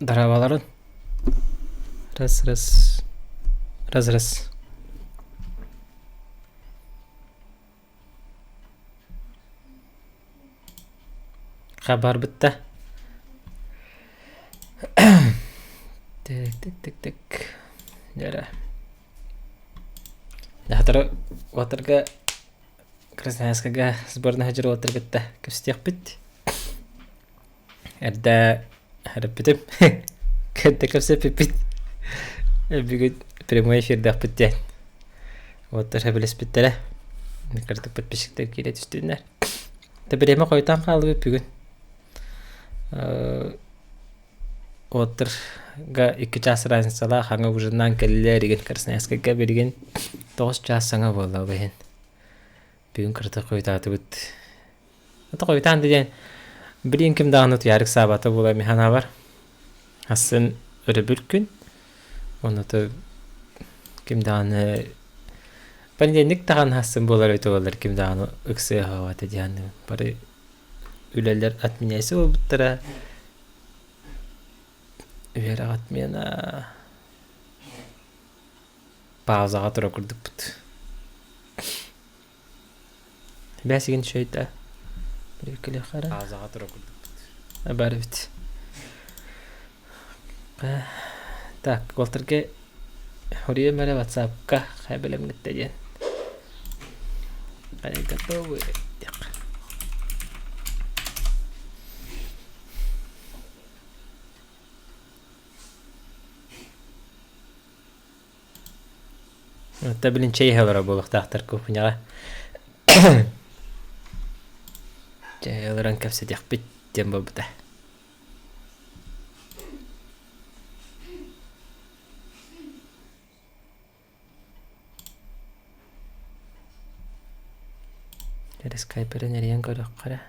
Дорооболорун. Раз раз раз раз. Хабарбыт да. Так так так так. Дьэ Дьахтары уотарга Красноярскайга сборная сылдьар уолаттары кытта кэпсэтиэхпит. Эрдэ эрэппитим. Кэнтэ кэпсэппиппит. Бүгүн прямой эфирдээхпит диэн. Уолаттар сөбүлэспиттэрэ. Кыратык подписчиктар киирэ түстүннэр. Тэ бириэмэ хойутаан хаалбыт бүгүн. Уолаттарга 2 чаас разницалаах хаҥа ужиннаан кэллилэр игин Красноярскайга билигин 9 чаас саҥа буолла ол иһин. Бүгүн кыратык хойутаатыбыт. Ата хойутаан да диэн билигин ким даҕаны утуйаары ыксаабата буолуо мин санаабар. Асын өрөбүл күн. Онно ким даҕаны понедельник даҕаны асын буолар эбитэ буоллар ким даҕаны ыксыа суоҕа диэн бары үлэлэр отменяйся буолбуттара. Үөрэх отмена паузаҕа тура курдукпут. Бэсигин үчүгэй да Паузаҕа тура курдукпут. Бар эбит. Так, уолтарга хоруйум эрэ ватсапка хайа бэлэмҥиттэ диэн. Хайа готовы диэххэ. Оттон билин чэй иһэ олорор буолуохтаахтар кухняҕа. Чэй олорон кэпсэтиэхпит диэн буолбута. Эрэ скайперин эрийэн көрүөххэ эрэ.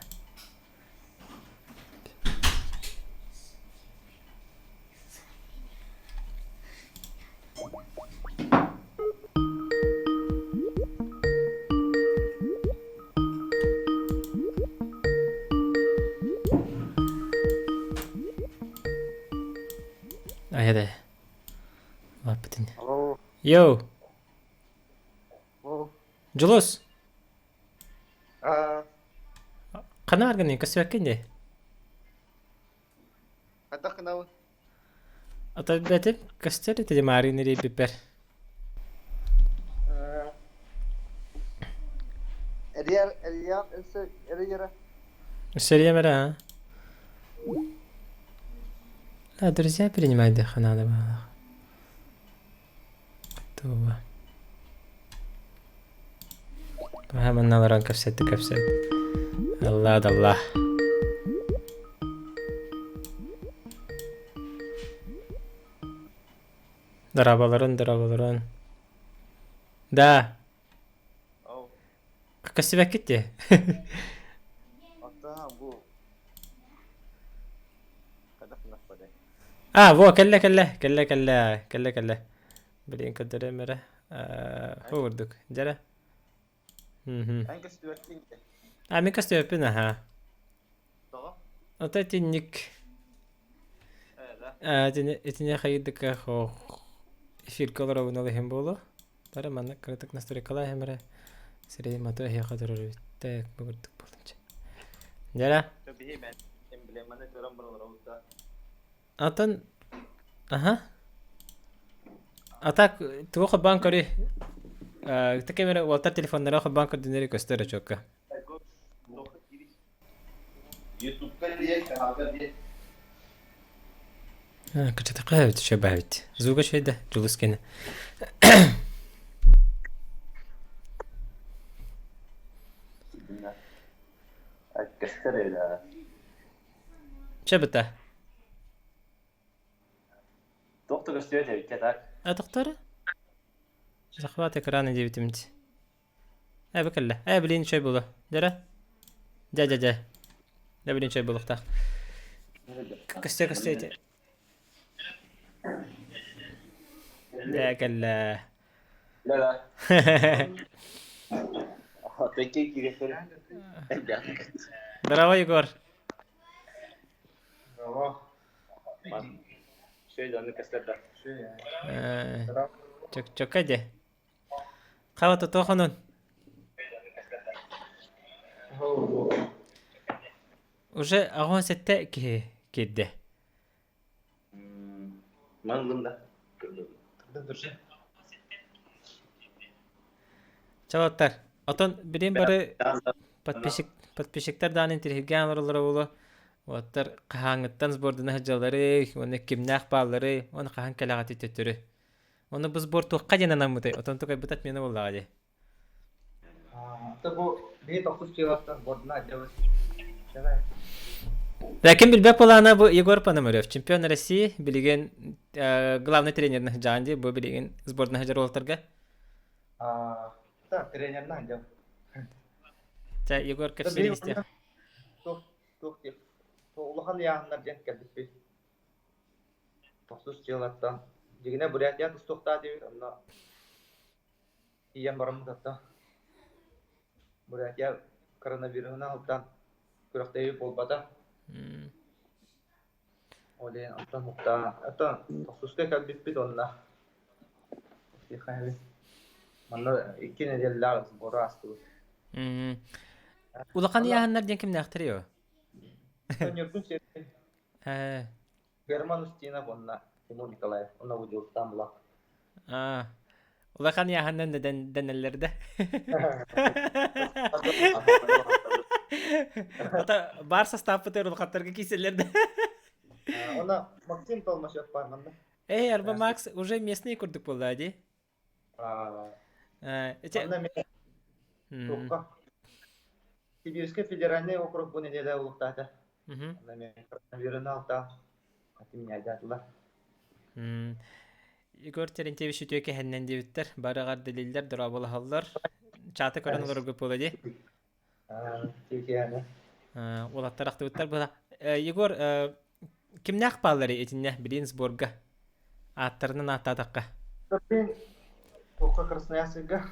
Айа Лаппытын. Алло, Йоу, алло. Дьулус, Аа, ханна аргыный көстүбэккин дии? хайдах гынабын? Ото бэтим көстөр ити Марины рейбиппэр. Аа, эрийэр, эрийэр, өссө эрийэрэ. Өссө эрэ а? А, друзья принимать надо было. Туга. Манна олорон кэпсэтти кэпсэт. Алла да Аллах. Дорооболорун, дорооболорун. Да. Көстүбэккит дии. А, во, кэллэ, кэллэ, кэллэ, кэллэ, кэллэ, кэллэ. Блин, көрдөрөм эрэ. Хо курдук. Дьэрэ. А, мин көстүбэппин, аха. Ото итинник итини хайдыка эфиргэ олоробун ол иһин буолуо. Бары маннык кыратык настройкалаа эрэ сирэйим маты эһиэхэ турар эбит. Так, бу курдук буоллун. Дьэрэ. Атын аха. А так тугу холбоон көрүй. Таким эрэ уолтар телефоннара холбоон көрдүнэри көстөр очуокка. Кычатакка эбит, үчүгэй баһабит. Звуга үчүгэй да, Дьулус кэнэ. Чэ быта. Туох да көстүбэт эбит так. А тохтор? Захват экрана диэбитимит. Ээ бу кэллэ. Ээ билин үчүгэй буолуо. Дьэрэ. Дьэ дьэ дьэ. Дьэ билин үчүгэй буолуохтаах. Көстө көстө ити. Дьэ кэллэ. Да да. Здорово, Егор. Здорово. Чөкчөкө дьэ. Хаба тотуохунун. Уже 87 киһи киирдэ. Чалаттар, отон билин бары подписчик подписчиктар даан интириһиргээн олороллоро буолуо. Уоттар хаһааҥҥыттан сбордана сылдьалларый, уонна кимнээх баалларый, уонна хаһан кэлэҕитий төттөрү. Уонна бу сбор туохха диэн анаммытай, отон тукайбыт отмена буоллаҕа дии. Бу биһи тохсус дьыалаттан сбордана сылдьабыт. Ләкин билбэт буолаана бу Егор Пономарев, чемпион России, билигин главный тренерин сылдьаҕын дии, бу билигин сбордана сылдьар уолаттарга. Тренерин сылдьабыт. Чэ, Егор кэпсиирин истиэх. Туох диэх улахан ыйааһыннар диэн кэлбиппит. Тохсус дьыалаттан дьигинэ Бурятия тустуохтаах диэбит, онно тиийэн бараммыт аттан Бурятия коронавируһунан алтан күрэхтэһии буолбата. Ол иһин онтон муктаан оттон тохсуска кэлбиппит уонна манна икки нэдиэлэлээх сбору аастыбыт. Улахан ыйааһыннар диэн кимнээхтэрий о? Ньургун Сергей, Герман Устинов уонна Тимур Николаев уонна Удьуустаан Булак. Улахан ыйааһыннан да дэнэллэр да. Ата бар састааппытыгар улахаттарга киирсэллэр да. Она Максим Толмачев бар манна. Эй, арба Макс уже местный курдук буолла дии. Манна мен Сибирский федеральный округ бу неделя улуктаата. Манна мен коронавирус алта атимняйдаатылар. Егор Терентьевич үтүө кэһэннэн диэбиттэр. Барыгар дэлиллэр, дорооболоһоллор. Чааты көрөн олорорго буола дии. Уолаттар ахтыбыттар буола. Егор, кимнээх баалларый итиннэ билиин сборга? Ааттарынан ааттаатахха. Туохха Красноярскайга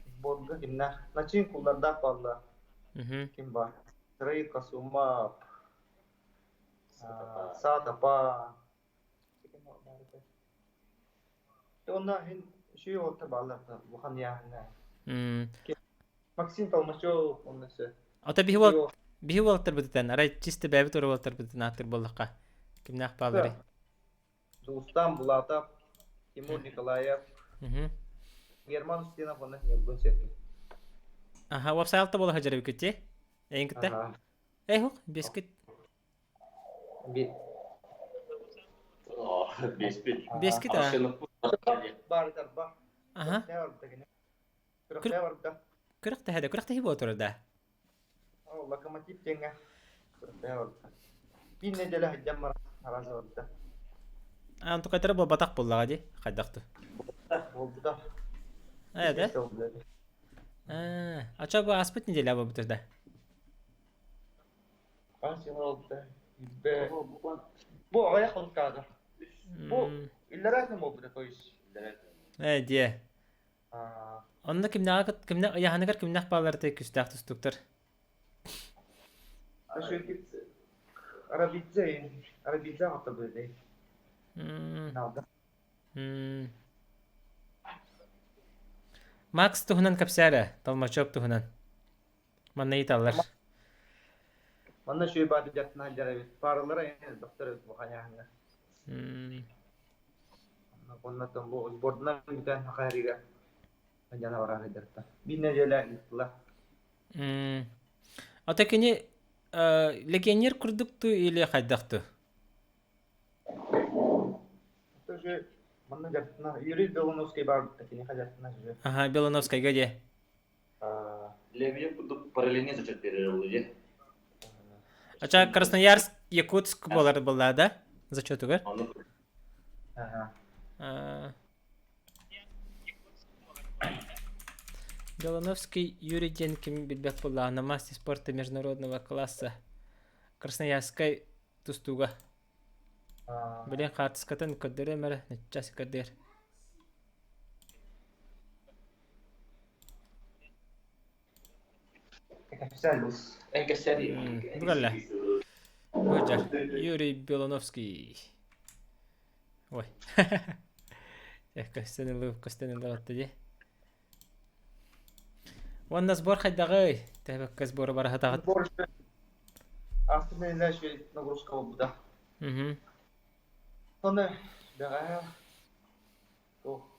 сборга кимнээх? Начин куллардаах бааллар. Ким бар? Сырай Касумов, Саатапа, Онно иһин үчүгэй уолаттар бааллар да улахан ыйааһыҥҥа. Максим Толмачев онно өссө. Ото биһи уол биһи уолаттарбытыттан арай чисто бэйэбит уолаттарбытын ааттыыр буоллахха кимнээх баалларый? Дьулустаан Булатов, Тимур Николаев, Герман Устинов уонна Ньургун Сергей. Аха, уопсай алта буола сылдьар эбиккит дии? Эйин кытта? Эй, хук, бискит. Биэскит аа? Аха. Күрэхтэһэ да күрэхтэһии буола турар да? Локомотив диэҥҥэ күрэхтэһэ барда. Биир нэдиэлэ сылдьан баран араас барда. Аа, онтукайтара буолбатах буоллаҕа дии, хайдах ту? Буолбута. Ээ да? Аа, ача бу ааспыт неделя буолбута да? Хас сыл буолбута? Бу аҕыйах хонуктааҕы. Бу иллэрээ күн буолбута, то есть. Ээ, диэ. Онно кимнээҕи кимнээх ыйааһыныгар кимнээх баалларытай күстээх тустуктар? Арабидзе, Арабидзе аҕата быыдай. Макс туһунан кэпсээрэ, Толмачев туһунан. Манна ыйыталлар. Манна үчүгэй бааты дьаттына сылдьар эбит. Пааралара элбэхтэр эбит бу хайааһыҥҥа. Оннотон бу сбордунан бүтэн Хахарига дьана баран сылдьарта. Биир нэдиэлэ ыыттылар. Ата кини легионер курдук ту или хайдах ту? Тоже манна дьаттына Юрий Белоновский бар кини хадьаттына же. Ага, Белоновскайга де. Лебедев курдук параллельный зачет берер дии. Ача Красноярск, Якутск буолар буолла да? Зачетугар? Ага. Белоновский Юрий диэн ким билбэт буоллаҕына мастер спорта международного класса Красноярскай тустууга. Блин, хаартыскатын көрдөрүөм эрэ, ныччас көрдөр. Бу кэллэ. Бу Юрий Белоновский. Ой. Көстөн ылыы, көстөн ылыы отто дии. Уонна сбор хайдаҕый? Тэбэккэ сбору бараһатаҕыт? Сбор астына үчүгэй нагрузка буолбута. Соны бэҕэһээ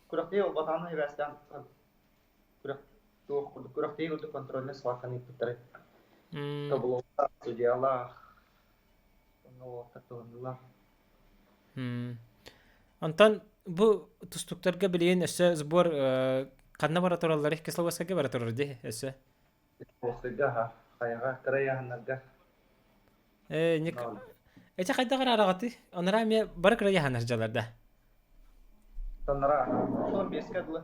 күрэхтэһии буолбатаҕына сибээстээн күрэх туох курдук күрэхтэһии курдук контрольнай схватканы ыыппыттара. Таблота, судьялаах, онно уолаттар туһаннылар. Онтон бу тустуктарга билигин өссө сбор ханна бара тураллар? Кисловодскайга бара турар дии өссө. Кисловодскайга хайаҕа кыра ыйааһыннарга. Э, ник Эти хайдах араҕаты? Онора эмиэ бары кыра ыйааһыннар дьалар да. Таннара 15-ке дылы.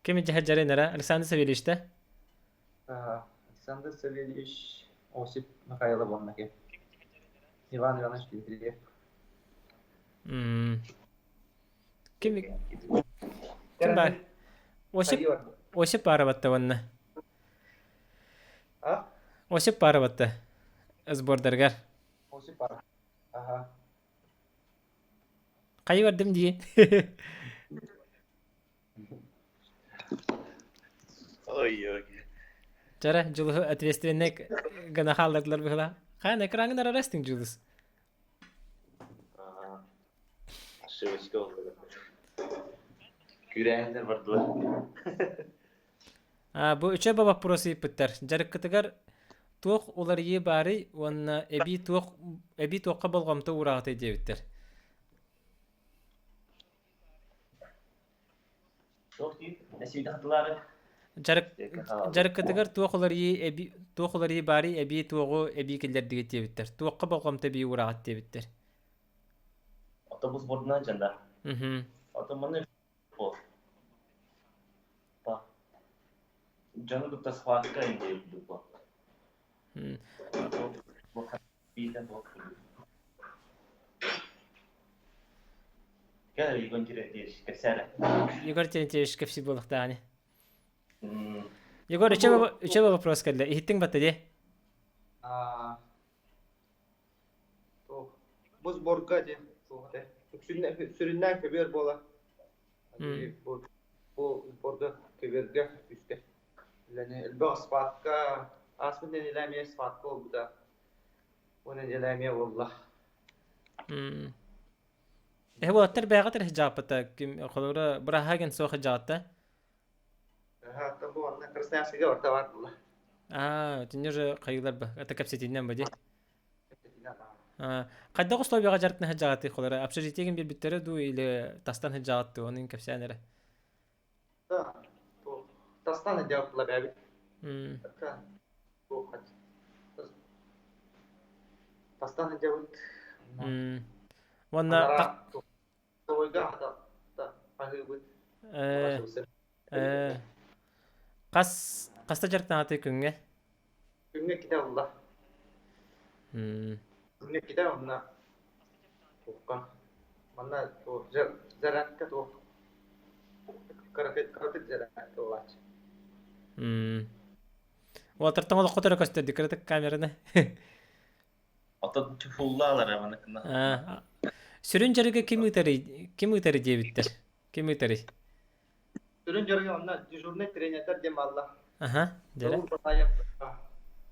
Ким дьаһа нара Александр Савельевич да? Александр Савельевич Осип Михайлов уонна Иван Иванович Дмитриев. Ким ким бар? Осип Осип баарабатта уонна. А? Осип баарабатта сбордаргар. Осип бар. Ага. Хайы бардым дии. Ой-ой. Чара, Дьулуһу ответственный гына хааллардылар быһыла. Хаан экраҥын арарастыҥ Дьулус. Ошибочка болду. Күрээннэр бардылар. А, бу үчө ба вопрос ыйыппыттар. Дьарыккытыгар туох уларыйыы баарый уонна эбии туох эбии туохха болҕомто уураҕытый диэбиттэр. Туох диир? Эсииде хатылаары. Дьарык дьарыккытыгар туох уларыйыы эбии туох уларыйыы баарый эбии туоҕу эбии киллэрдигит диэбиттэр. Туохха болҕомто эбии уураҕыт диэбиттэр. Автобус бордунан дьанда. Ото маны па. Дьону кытта схватка инде бу. Биитэ буох Кэл Егор Терентьевич, кэпсээлэ. Егор Терентьевич кэпсиир буолуохтааҕыни. Егор, үчүгэй вопрос кэллэ. Иһиттиҥ батта дии? Бу сборга диэн суох этэ. Сүрүннээн көбүөр буола. Бу бу сборга көбүөргэ түстэ. Үлэни элбэх схватка, ааспыт нэдиэлэ эмиэ схватка буолбута. Бу нэдиэлэ эмиэ буолла. Эһи уолаттар бэйэҕит эрэ сыдьааппыта ким холобура быраһаа суох сыдьаатта. Аха, бу онно Красноярскайга барта бар буолла. Аа, итиннэ уже хайыылар ба, это кэпсэтиинэн ба дии. Хайдах условияҕа дьарыктана сылдьаҕытый холобура общежитиегин биэрбиттэрэ дуу или тастан сылдьаҕыт дуу онун кэпсээн эрэ. Да, тастан сылдьабыт бэбит. Тастан сылдьабыт. Уонна Тойга аһыыбыт. Хас хаста дьарыктанаатый күҥҥэ? Күҥҥэ иккитэ ылла. Күҥҥэ иккитэ онно туохха манна туох зарядка туох кыратык зарядка ылааччы. Уолаттартан олоххо төрө көстөрдүк кыратык камераны. Оттон чуфуллаалар маныкына. Сүрүн дьарыгы ким ыытарый ким ыытарый диэбиттэр. Ким ыытарый? Сүрүн дьарыгы онно дежурный тренердэр диэн бааллар. Аха, дьэрэ. Раур Батаев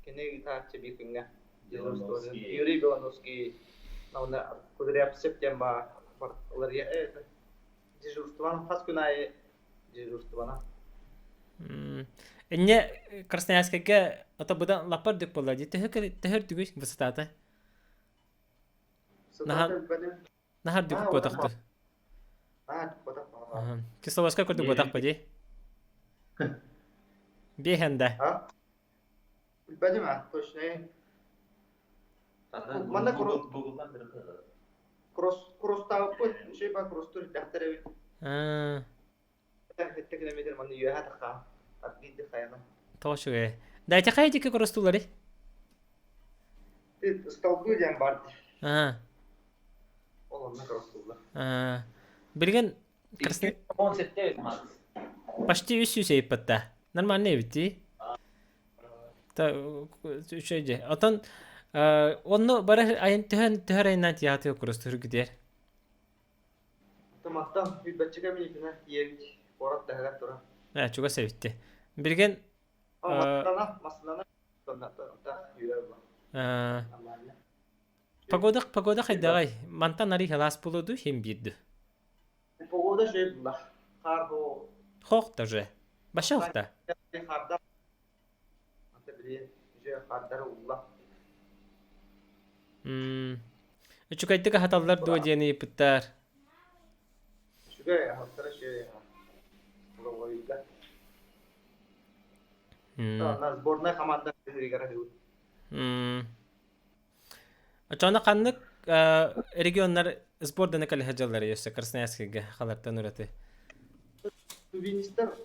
кини ыытааччы биир күҥҥэ. Юрий Белоновский уонна Кудрявцев диэн баар дежурстволан хас күн аайы дежурстволан. Инньэ Красноярскайга ото быдан лаппар үрдүк буолла дии. Төһө төһө үрдүгүй высотата? Наһаа наһаа үрдүк буотахтар. Кисловодскай курдук буотах ба дии. Биэһэн да. Билбэтим а, точно. Манна кросс кросстаабыппыт, үчүгэй ба кросстур дэхтэр эбит. Сэттэ километр манна үөһэ тахха, аргыйды хайаны. Тоҕо үчүгэй. Дайте хайа диэки кросстуулары? Столбы диэн бар. Аа. Ол онно кросстууллар. Аа. Билигин Почти үс сүүс эйиппатта. Нормально эбит дии. Та үчүгэй дии. Отон Онно бары айан төһөн төһөр айаннаан тиэхатыга курус түһүргүтүөр. Туматтан сүүрбэччэ минутунан тиийэбит. Куорат таһыгар турар. Чугас эбитти. Билигин Маслана, маслана Погода погода хайдаҕай? Мантан арый халаас буолуо дуу, иһин биир дуу? Погода үчүгэй буолла. Хаар бу Хоох даже. Башалта. Хардар. Ата билиэн үчүгэй хардары улла. Үчүгэйдик аһаталлар дуо диэн ыйыппыттар. Үчүгэй аһаттара үчүгэй. Лоҕойда. На сборная команда играет. Оччоҕуна ханнык регионнар сбордана кэлэ сылдьаллар өссө Красноярскайга халартан ураты? Тувинистар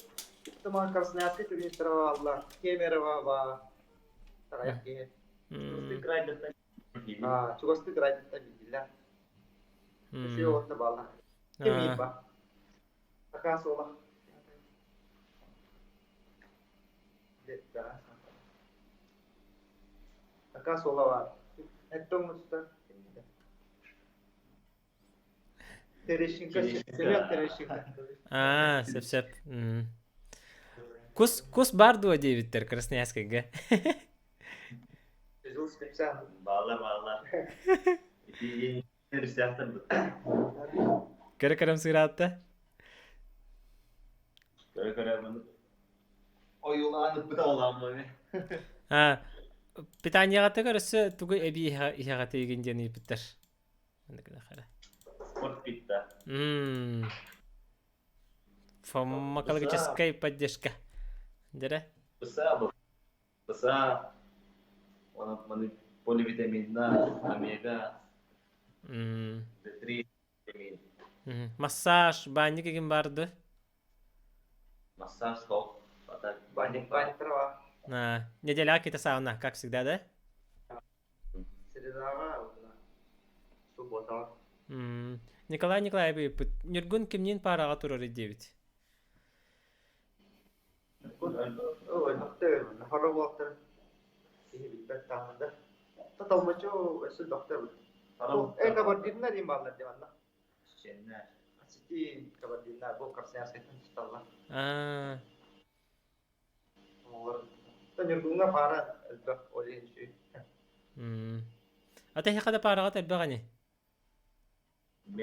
Тома Красноярскай тувинистар бааллар. Кемерово ба таҕайах киһи. Чугастыы крайдаттан билдилэр. Үчүгэй уотта бааллар. Ким ба? Такаа суола. Такаа суола баар. Эттэ оҥостор. Терещенко, Семен Терещенко. Аа, сөп-сөп. Кус, кус бар дуо диэбиттэр Красноярскайга. Баалар, баалар. Ити Көрө көрөм сыыраатта. Көрө көрөмүн ойуулаан ыппыта оламмы. А питанияҕа өссө тугу эбии иһэҕэтийгин диэн ыйыппыттар. Спорт питта. Фармакологическая поддержка. Дere? Быса Быса, маны поливитаминна, омега, D3 витамин. Массаж, баанньык игин барды. Массаж стол. Банник, банник трава. Неделя кита сауна, как всегда, да? Средаға, субботаға. Николай Николаевич, Нюргун кимнин параға турар диэбит? Киһи билбэт даҕаны да. Толмачу өссө доктор Э кабардиннар им бааллар диэн манна. Чеченнэр. Сити кабардиннар бу Красноярскайтан тусталлар. Аа. Олор Ньургуҥҥа паара элбэх ол иһин үчүгэй. Ата эһиэхэ да паараҕыт элбэх ини?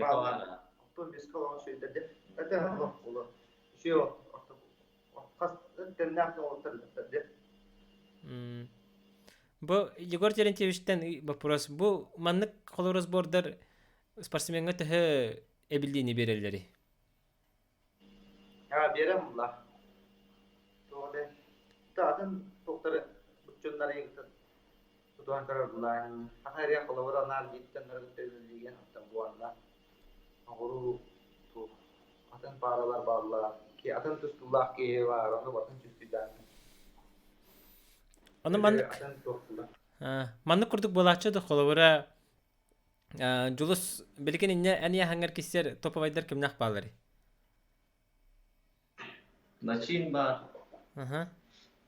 Оттон бэскэ олоҕун сүүйдэрдэ. Этэ олох үчүгэй хас тэннээх оҕолор элбэхтэр Бу Егор Терентьевичтэн вопрос. Бу маннык холобур сбордар спортсмеҥҥа төһө эбиллиини биэрэллэрий? Биэрэн булла. Туох да атын туохтары буччуннары тутуһан көрөр булаан. Аха эрэ холобур анаал дииттэн кытта үлэлиигин оттон буолла. Оҕуруу туох атын пааралар бааллар. Атын тустуулаах киһи баар, ону батын түстүйдээн. Ону маннык маннык курдук буолааччы да холобура Дьулус билигин инньэ эн иэһэҥҥэр киссэр топовайдар кимнээх баалларый? Начин баар,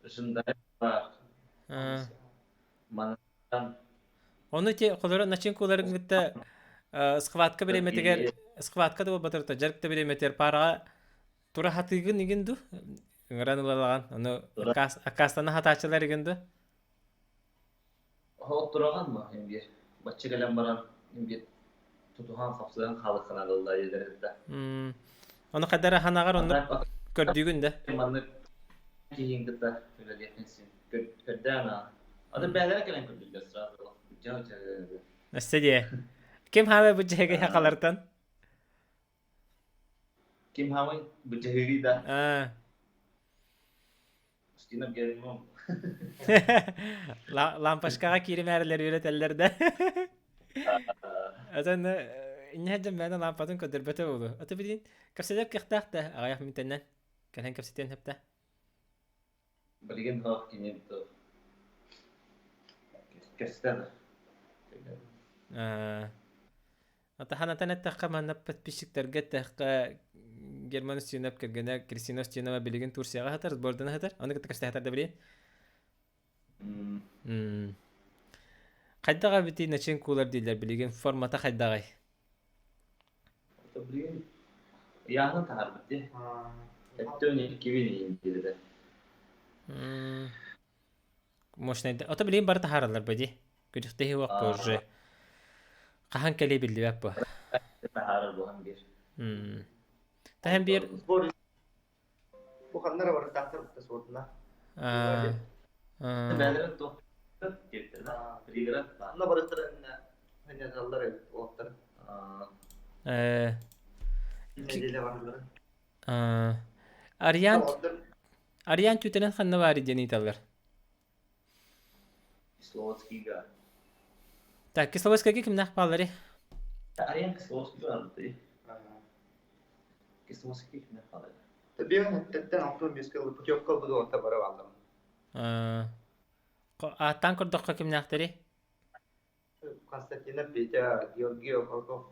Жындаев баар, Манан Ону ити холоро начин кууларын кытта схватка бириэмэтигэр схватка да буолбатар дьарык да бириэмэтигэр паараҕа тура хатыыгын игин ду ыҥыран ылалаҕан ону аккаастана хатааччылар игин ду Оттураҕан ма имбир бачча кэлэн баран имбир тутуһан хапсыһан хаалыахха наадалла диэлэр да. Ону хайдара ханаҕар оннук көрдүүгүн да? Маннык киһиин кытта үлэлиэххин син көрдөөн аа. Аты бээлэрэ кэлэн көрдүллэр сразу Өссө диэ. Ким хаамай бу дьиэгэ хахалартан? Ким хаамай бу дьиэгэ да? Устинов Гермон. Лампашкаҕа кииримээрилэр үөрэтэллэр да. Атын инньэ дьон мээнэ лампатын көрдөрбөтө буолуо. Аты билин кэпсэтэр кыахтаах да аҕыйах мүнтэннэн кэлэн кэпсэтиэн сөп да. Билигин хоох кини кэстэн. Атаханатан эттэххэ, манна подписчиктарга эттэххэ, Герман Устинов кэргэнэ Кристина Устинова билигин Турцияҕа сытар, сбордана сытар. Ону кытта кэпсэтэ сытар да билигин. Хайдах эбитий начин куулар дииллэр билигин формата хайдаҕый? Это билигин ыйааһын таһаарбыт дии. Өттөн иккибин иһин диэбитэ. Мощный. Ото билигин бары таһаараллар бу дии. Күрүхтэһии уох позже. Хаһан кэлиэ биллибэт бу. Таһаарар буолан биир. Таһан биир Сбор бу ханнара барытаахтар бутта суотуна. Бээлэрин туох диэбиттэр да. Пригород Онно барыттарын ханньаталлар эбит уолаттар. Нэдиэлэ бараллар. Ариан Ариан түтэнэн ханна баар диэн ыйыталлар. Кисловодскийга. Так, Кисловодскайга кимнээх баалларый? Ариан Кисловодскийга барбыт. Кисловодский кимнээх баалларый? Биэн эттэн алтын бискэ путевка ылбыт уолаттар бары бааллар. Ааттаан көрдөххө кимнээхтэрий? Константинов Петя, Георгий Окороков,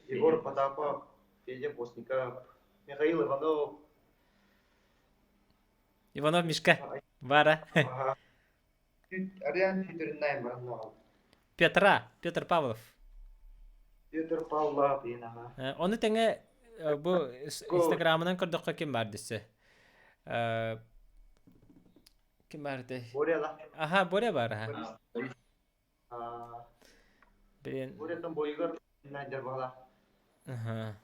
Егор Потапов, Федя Постников, Михаил Иванов. Иванов Мишка бара. Ариан Түтүрүннээн баран Петра, Петр Павлов. Петр Павлов диэн Ону тэҥэ бу Инстаграмынан көрдөххө ким бар дөссө? Ким баар этэй? Боря Аха, Боря баар аха. Блин. Борятан бойугар найдер бала. Аха.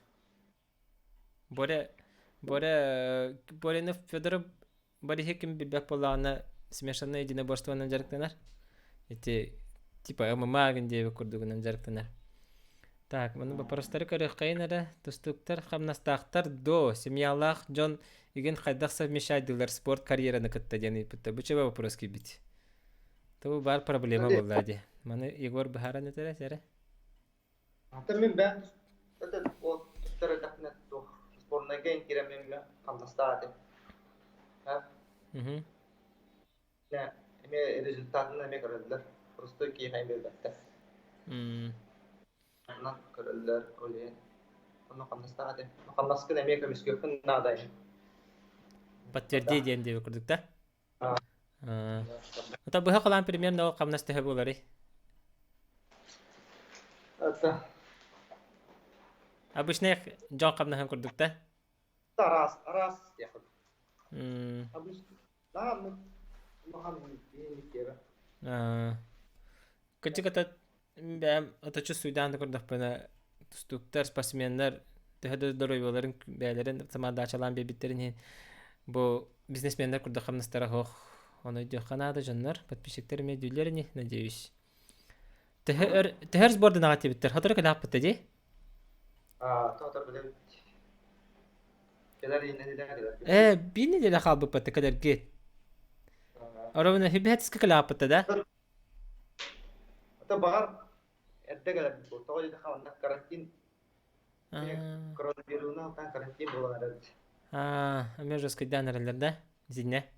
Боря Боря Боряны Федоров Бориһы ким билбэт буоллаҕына смешанное единоборствонан дьарыктанар. Ити типа ММА гын диэбит курдугунан дьарыктанар. Так, маны боппуруостары көрүөххэйин эрэ. Тустууктар хамнастаахтар до семьялаах дьон игин хайдах совмещайдылар спорт карьераны кытта диэн ыйыппыттар. Бу чөбө вопрос киирбит. Ту баар проблема буолла дии. Маны Егор быһааран этэрэ эрэ. Ата мин бэйэм это ол туттар этэхпинэ туох сборнайга киирэммин хамнастаах этим. Мгм. Эмиэ результатын эмиэ көрөллөр. Просто киэһэ биэрбэттэр. Онон көрөллөр, ол иһин. Ону хамнастаах этим. Хамнаскын эмиэ көмүскүөххүн наада иһин. Подтверди диэн диэбит курдук да? Ата быһа холоон примерно ол хамнас төһө буоларый? Это Обычный дьон хамнаһын курдук да? Араас, араас диэххэ. Обычно, улахан диэбэ. Кырдьык ата бэйэм оточчу суйдаан да көрдөхпүнэ тустууктар, спортсменнар төһө да доруобуйаларын бэйэлэрин самоотдачалаан биэрбиттэрин иһин бу бизнесменнэр курдук хамнастара суох. Ону өйдүөххэ наада дьоннор, подписчиктар эмиэ өйдүүллэр ини, надеюсь. Төһө өр төһө өр сборданаҕа тиийбиттэр? Сотору кэлээхпит дии? Тоҕотор билэбит. Кэлэр иннинэ кэлэр. Ээ, биир неделя хаалбыппыт кэлэргит. Оробуна хибиһэтискэ кэлээхпит да? Ата баҕар эрдэ кэлэрбит буолуо. Тоҕо диэтэххэ манна карантин коронавируһунан алтан карантин буолан эрэр. Аа, эмиэ жесткайдаан эрэллэр да? Зинне.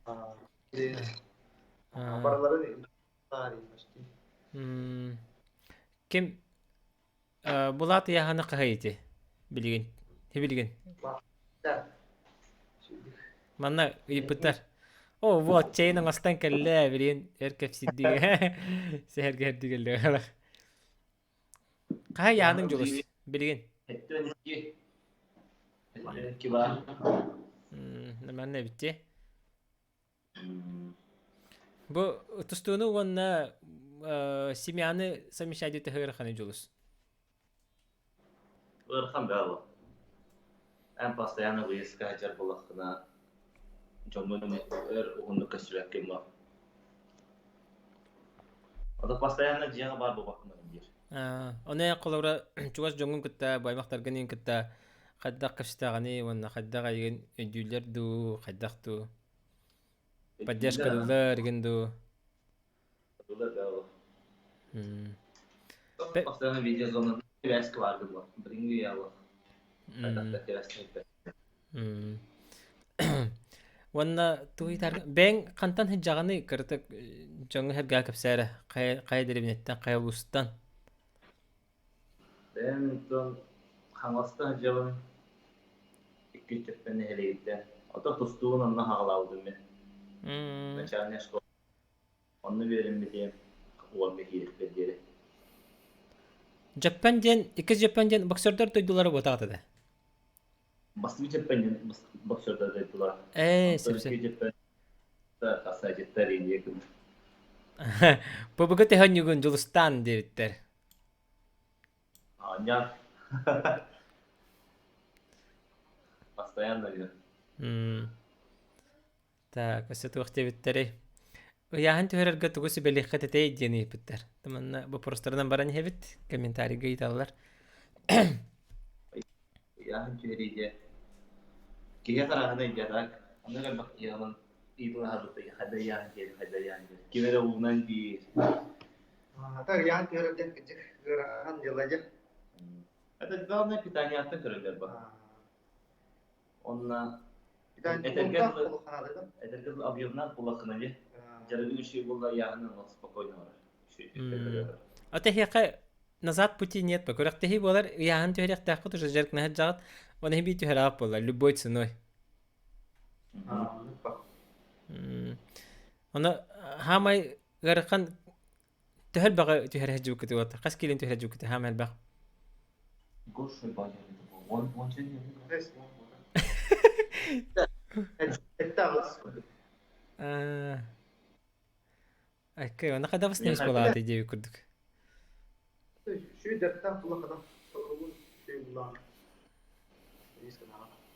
Барыларын почти. Ким Булат ыйааһына хаһый ити билигин? Билигин. Манна ыйыппыттар. О, вот, чэйин оҥостон кэллэ, билигин өр кэпсиирдик сэһэргэһэрдик кэллэ. Хаһай ыйааһыныҥ Дьулус? Билигин. 72. 72 баар. Манна эбитти. Бу тустууну уонна семьяны совмещать төһө ыараханый Дьулус? Ыарахан бөҕө. Эн постоянно выездка сылдьар буоллаххына, дьоҥҥун өр уһуннук көрсүбэккин буо. Ото постоянно дьиэҕэ баар буолбаккын диир. Ону холобура чугас дьоҥҥун кытта, бу аймахтаргын кытта хайдах кэпсэтэҕиний уонна хайдах эйигин өйдүүллэр дуу, хайдах дуу? Поддержкалыыллар игин дуу? Постоянно видеозона связка баар буо. Билиҥҥи үйэҕэ хайдах да связь Уонна тугуй бэйэҥ хантан сылдьаҕыный кыратык дьоҥҥо сэргээ кэпсээрэ хайа хайа дэриэбинэттэн хайа улуустан Бэйэм онтон Хаҥаластан сылдьабын икки Чөппөн нэһилиэгиттэн. Ото тустуун онно хаҕалаабытым мин. Начальная школа. Онно үөрэммитим. уонна киириэхпэр диэри. Дьөппөн диэн, иккис Дьөппөн диэн боксердар дойдулара буотаҕата да. Бастакы Дьөппөн диэн боксердар дойдулара. Ээ, Онтон сөп сөп. икки Дьөппөн хасаачыттар индия кым. Бу бүгү төһөн Дьулустаан диэбиттэр. Аанньаан. Постоянно диэн. М. Так, өссө туох диэбиттэрий? Ыйааһын түһэрэргэ тугу сүбэлиэххит этэй диэн ыйыппыттар. Манна боппуруостарынан баран иһэбит, комментарийга ыйыталлар. Ыйааһын түһэриигэ киһи хараҕын өйдөөх аны элбэх ыйааһын ыйыталаһабыт хайда ыйааһын диэри хайда ыйааһын диэри ким эрэ уунан диир. Так ыйааһын түһэрэр диэн кырдьык ыарахан дьыала дьэ. Это главное питаниеттан көрөллөр ба. Онно этэргэ этэргэ объемнаах булаххына дии. Дьарыгы үчүгэй буолла ыйааһын олох спокойно барар. Ата эһиэхэ назад пути нет по күрэхтэһии буолар ыйааһын түһэриэхтээххит уже дьарыктанаһыт дьаҕыт оны бии түһэрэҕит буолла любой ценой. Ону хаамай ыарахан төһө элбэҕи түһэрэ сылдьыбыккытый уот хас киилин түһэрэ сылдьыбыккытый хаамай элбэх? Окей, оны хайдах снес буолааты диэбит курдук.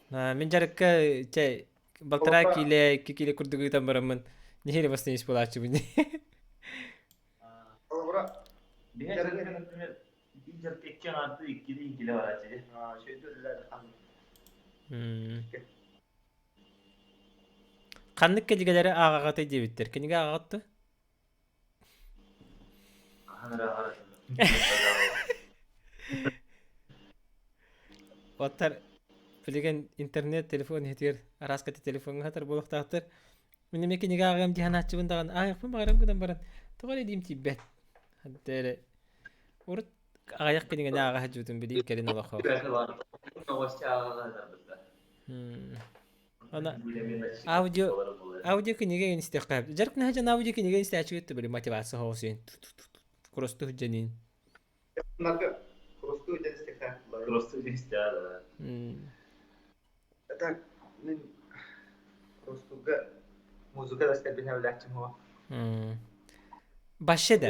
Мин дьарыкка чэ балтараа киилэ, 2 киилэ курдук ыытан бараммын нэһиилэ бастан буолааччыбын. Холобура, Биһи например, биир икки аҥаарды иккилии килэ барааччы. Ханнык кинигэлэри ааҕаҕытый диэбиттэр. Кинигэ ааҕаҕыт дуо? Хаһан эрэ ааҕар Оттар билигин интернет, телефон иһитигэр араас кэтэ телефоҥҥа сытар буолуохтаахтар. Мин эмиэ кинигэ ааҕыам дии санааччыбын даҕаны ааҕыахпын баҕарам гынан баран тоҕо эрэ илиим тиийбэт. Ханта эрэ урут аҕыйах кинигэни ааҕа сылдьыбытым билигин кэлин олохо. Ана аудио аудио кинигэ истиэххэ дьарык наһаа дьон аудио кинигэ истээччи били мотивация соҕус куросту дьэнин. Куростуу дьэн Куростуу истэҕэ. Так, мин куростууга музыка да истэрбин эбилээччим хуа. Баще да.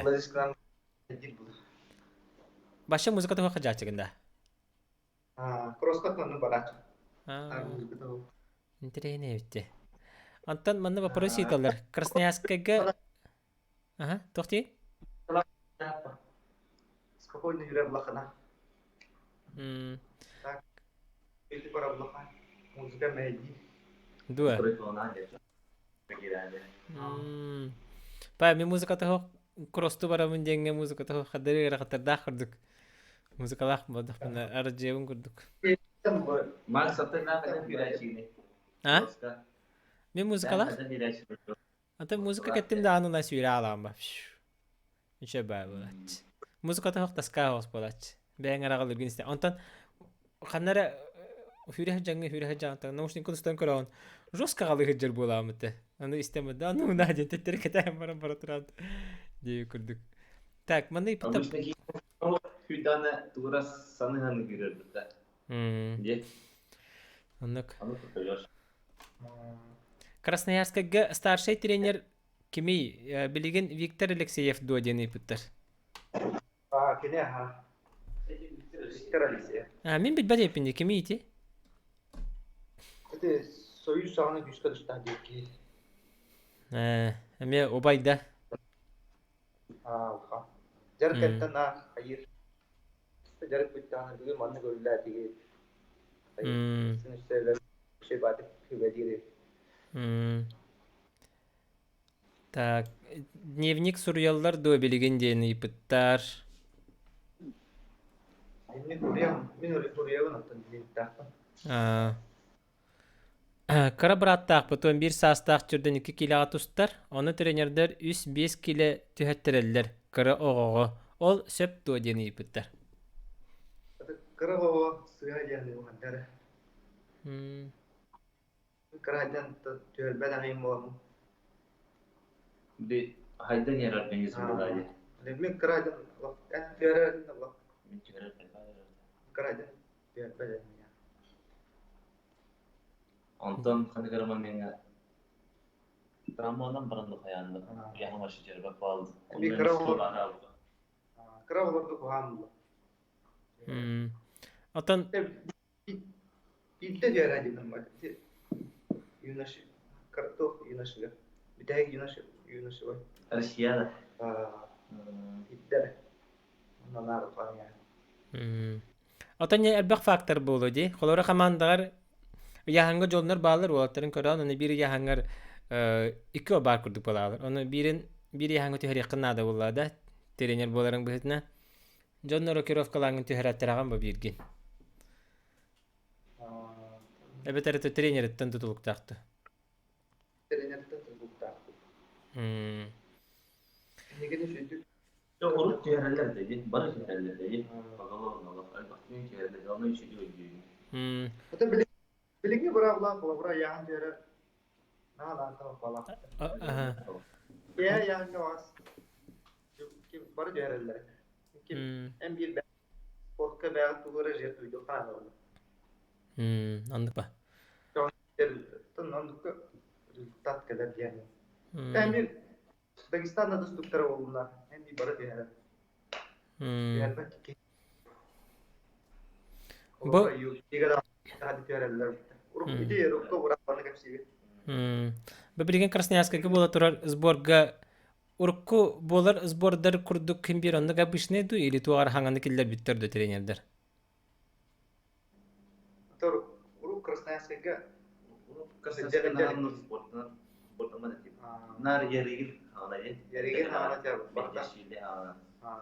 Баще музыка туха хажаачыгын да. Кроска тонну барааччы. Интэриэһинэй эбитти. Онтон манна вопрос ыыталлар. Красноярскайга Аха, туох дии? Спокойно жүрөр булахына. Так, эти бара булаха. Музыка мэйди. Дуо? Па, мен музыката хоқ кросту барабын диэҥҥэ музыката хоқ хадары ыарахаттардаах курдук. Музыкалаах буолдахпына арыдьыабын курдук. Макс, аттынаах күүрээчиини. А? Мен музыкалаах? Ата музыка кэттим даҕаны на сүүрэ аалаама. Үчө баа буолааччы. Музыката хоқ таскаа хоос буолааччы. Бэйэҥ араҕалыргын истэ. Онтон ханна эрэ сүүрэ сылдьаҥҥа сүүрэ сылдьаҕын наушникын устан көрөҕүн жестко аҕалыы сылдьар буолааммыт аны истэм да ну на диэн төттөрү кэтээн баран бара туран дии курдук. Так, манна ыйпыттар. Обычно күйдаана тугура саныһаны күүрэрбит да. Дии. Оннук. Аны тутуйар. Красноярскайга старшай тренер кимий? Билигин Виктор Алексеев дуо диэн ыйпыттар. А, кини аха. Виктор Алексеев. А, мин билбэт эппин кимий ити? Это Союз саҕана күүскэ тустаах диир киһи. Эмиэ убай да. Аа, уха. Дьарык кэнтэн аа, хайыр. Дьарык бүттэҕинэ бүгүн маннык өллөөтиги. Хайыр. Син үстэлэр шебаты күбэлиир. Так, дневник суруйаллар дуо билигин диэн ыйыппыттар. Дневник суруйам, мин суруйабын оттон дневниктаахпын. Кыра бырааттаахпыт 11 саастаах түрдэн 2 киилэҕэ тустар, ону тренердэр 3-5 киилэ түһэттэрэллэр кыра оҕоҕо. Ол сөп дуо диэн ыйыппыттар. Кыра оҕо сыыһа диэн ыйыппыттар. Кыраайдан түөлбэ даҕайым буоламмын. Би хайдан иһэр организм буолаа дии. Мин кыраайдан эн түһэрэрин олох Мин түһэрэр кыраайдан түһэрбэт Онтон ханнык эрэ момеҥҥа травманан баран хайаанна яһан вообще жербек баалды. Эми кыра кыра олорду куһаан булла. Отон Биирдэ түһэрэ диэн бар. Юнош картоф юношига. Бүтэһик юнош юношевой. Россияда. Биирдэ. Онно Отон элбэх фактор буолуо дии. Холоро хамаандаҕар ыйааһыҥҥа дьоннор бааллар уолаттарын көрөн, аны биир ыйааһыҥҥар икки баар курдук буолаалар. Ону биирин биир ыйааһыҥҥа түһэриэххин наада буолла да, тренер буоларыҥ быһыытынан. Дьоннор рокировкалааҥҥын түһэрэттэрэҕин бу бииргин. Эбэтэр это тренериттэн тутулуктаахты. Тренериттэн тутулуктаахпыт. Эһигини сүдү Урут түһэрэллэр дэги, бары түһэрэллэр дэги. Поголовно элбэхтик түһэрэллэр, ону үчүгэй өйдүүбүн. Это билиҥҥи быраабылаах холобура ыйааһын түһэрэр наһаа балаах. Киһи ыйааһыҥҥа бас бары түһэрэллэр. Ким эн биир спортка бэҕэ тугу эрэ жертвуйдук хаалаллар. Оннук ба. Оннукка результат кэлэр диэн. Эн биир Дагестан да тустуктара буоллунар, эн биир бары түһэрэр. Түһэрбэт киһи. Бу Бу билигин Красноярскайга буола турар сборга урукку буолар сбордар курдук ким биир оннук обычный дуу или туох хаҥаны киллэрбиттэр дуу тренердэр? Урук Красноярскайга Нар Яригин Яригин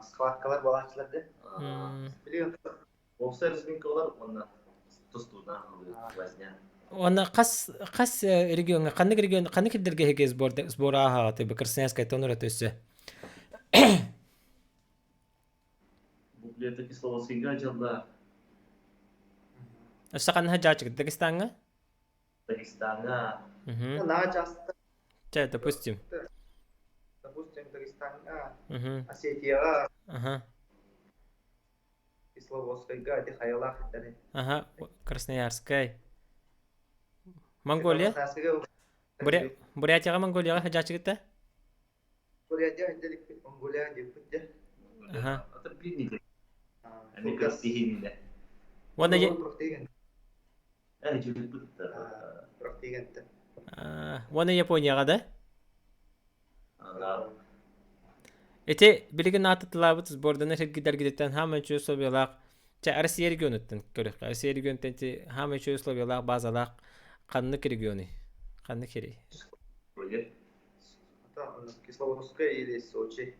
схваткалар буолааччылар да. Уопсай разминкалар уонна тустууна возня. Уонна хас хас региоҥҥа ханнык регион ханнык сирдэргэ эһиги сбор сбор ааһаҕытый бу Красноярскайтан ураты өссө? Буклета Кисловодскайга дьалла. Өссө ханна дьаачык Дагестаҥҥа? Дагестаҥҥа. Наһаа часто. Чэ, допустим. Допустим, Дагестаҥҥа, Осетияҕа, Кисловодскайга ити хайалаах эттэри. Аха, Красноярскай. Монголия? Бурятияҕа Монголияҕа сылдьааччыгыт да? Бурятия инделикпит, Монголия диэппит дьэ. Аха. Ата Эми кырсиһиннэ. Уонна Э, жибиппит Уонна Японияҕа да? Ити билигин аатытылаабыт сборданар сиргидэргититтэн хаамай үчүгэй условиялаах чэ Россия регионуттан көрүөххэ. Россия регионуттан ити хаамай үчүгэй условиялаах базалаах ханнык регионуй? Ханнык сирий? Кисловодская или Сочи?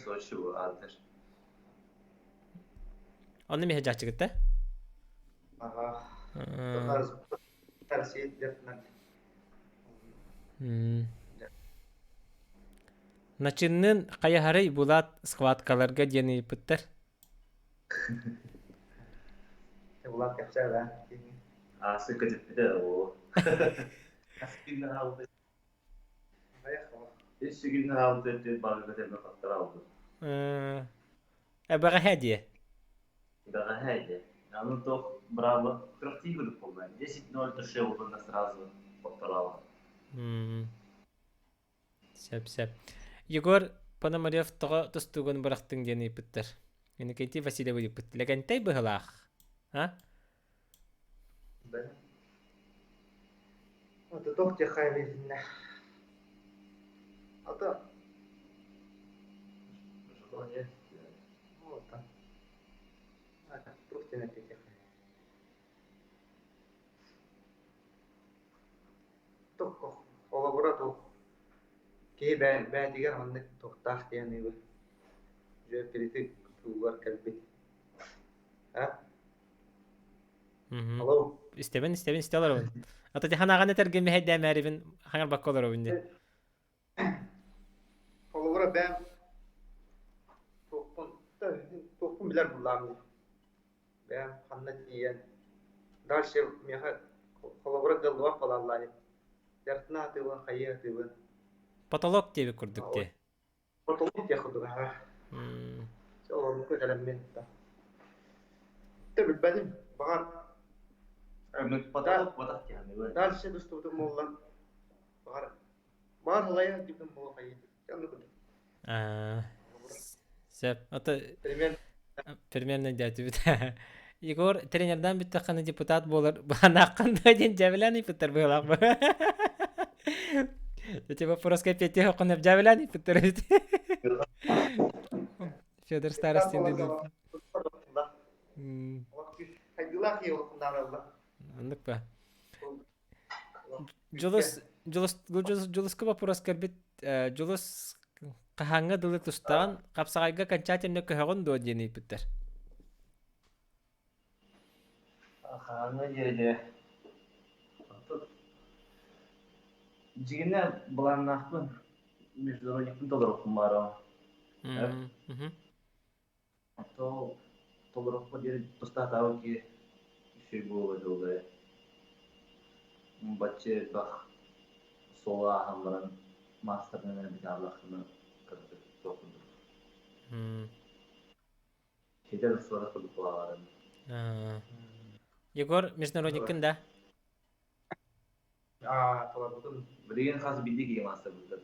Сочи бу аатыр. Онно миһэ дьааччыгытта? Ага. Россия Начиннын хайаһарый булаат схваткаларга диэн ыйыппыттар. Булаат кэпсээ Аасы көтүппүтэ оо. Үс сүгүннэр аалбыт өттүн барыга тэмэ хаттар аалбыт. Эбэҕэһээ диэ. Бэҕэһээ диэ. Аны туох браво трохтии курдук буолла. 10-0 душе уонна сразу повторала. Сөп сөп. Егор Пономарев тоҕо тустуугун бырахтыҥ диэн ыйыппыттар. Иннокентий Васильев ыйыппыт. Лэгэнтэй быһылаах. А? Это туох диэххэ билиннэ. Ата туох диэн этиэххэ. Туох холобура туох киһи бэйэтигэр маннык туохтаах диэн ыйбыт. Дьэ перетик тугар кэлбит. А? Алло. Истэбин, истэбин, истэ олоробун. Ата ханаҕан этэргэ мэһэйдээмээрибин хаҥарбакка олоробун дии. Холобура бэйэм туохпун туохпун билэр буллаам дии. Бэйэм ханна тиийэн дальше миэхэ холобура кыаллыбат буолааллаа дии. Дьартына атыыбын, хайыы атыыбын. Потолок диэбит курдук дии. Потолок диэх курдук аһа. Олорбукка кэлэммин да. Тэ билбэтим. Баҕар Потолок батах диэн. Дальше тустубутум буолла. Баҕар баҕар халайа дибитим буола хайыы. Оннук курдук. Аа, сөп. Ото Примерно примерно дьээтибит. Егор тренердаан бүттэххинэ депутат буолар баҕанааххын да диэн дьээбэлээн ыйпыттар быһыылаах бу. Эти вопроска пяти хоххун дьээбэлээн ыйпыттар эбит. Федор Старостин дедим. Хайдылаах ийэ Оннук ба. Дьулус Дьулус Дьулус Дьулуска боппуруос кэлбит Дьулус хаһааҥҥа дылы тустаҕын хапсаҕайга окончательно көһөҕүн дуо диэн ыйыппыттар. Хаһааҥҥа диэри дьэ дьигинэ былааннаахпын международникпын толоруохпун баарым. Оттон толоруохпар диэри тустаатаабыт киһи үчүгэй буолуо дьоллоро. Бачча элбэх суолу ааһан баран маастарынан эрэ бытааллаххына кыратык туох курдук. Ситэ тахсыбатах курдук буолаҕын. Егор международниккын да? Аа, толорбутум. Билигин хас биирдии киһи маастарбыттан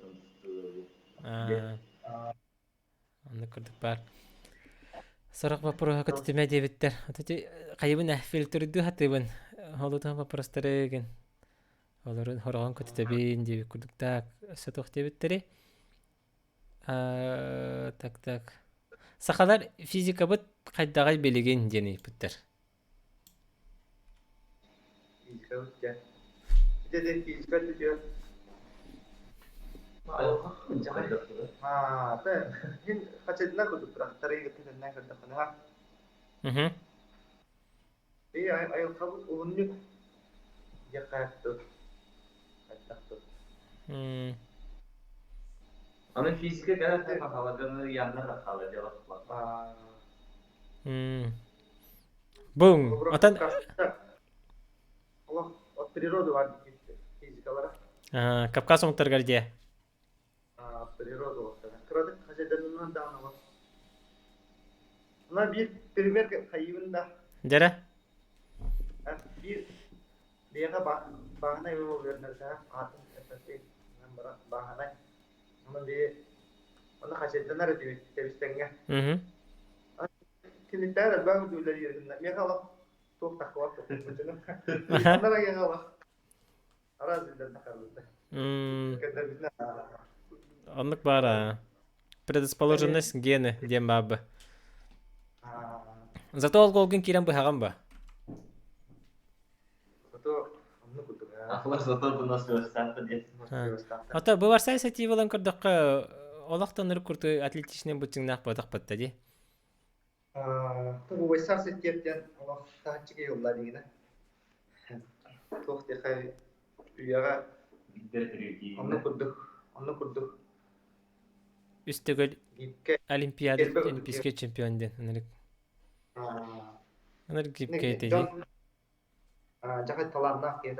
Оннук курдук баар. Сорох боппуруоһа көтүтүмэ диэбиттэр. Ити хайыбын э фильтрдүү сатыыбын. Холутуһан боппуруостары гин. Олорун хороҕон көтүтэбин диэбит курдук так өссө туох диэбиттэри. Так так. Сахалар физикабыт хайдаҕай билигин диэн ыйыппыттар. Физикабыт дьэ. Ити физика түтүө. Аа, тэ. Мин хачайдына курдук бырахтары кытыннан көрдөххүнэ. Мгм. И айылхабыт уһуннук диэххэ хайдах М. Аны физика кэлэ хахаларганы яннар хахала дело Аа, М. Буҥ. Отон Олох от природы бар физикалара. Кавказ омуктарыгар дьиэ. От природы олохтара. Кыратык хачайданынан даҕаны олох. Мына биир пример хайыыбын да. Дьэрэ. Биир биэҕэ бааһынай уол үөрэнэрдээх аатын эппэттии бааһынай. Онон бии онно хачайданар этибит тэбистэҥҥэ. Киниттэр элбэх үлэлииргиннэ. Миэхэ олох туох таххыбат Араас иллэр тахарбыта. Оннук баара. Предрасположенность гены диэн баабы. Зато ол голгун киирэн быһаҕын ба. Зато оннук курдук. Ахлар зато выносливостаахпын диэн. Ото бу барсай сативалан көрдөххө олохтонор курту атлетичный бутчуҥнаах буотах батта ди. Тугу сеттиэптэн олох таһыччы киһи дигинэ. Туох диэхэй үйэҕэ Биирдэр төрүөтии. онно курдук, онно курдук Үс төгүл гибкэ Олимпиада олимпийский чемпион диэн ынырык. Ынырык гибкэ этэ дии. Дьахай талааннаах киһи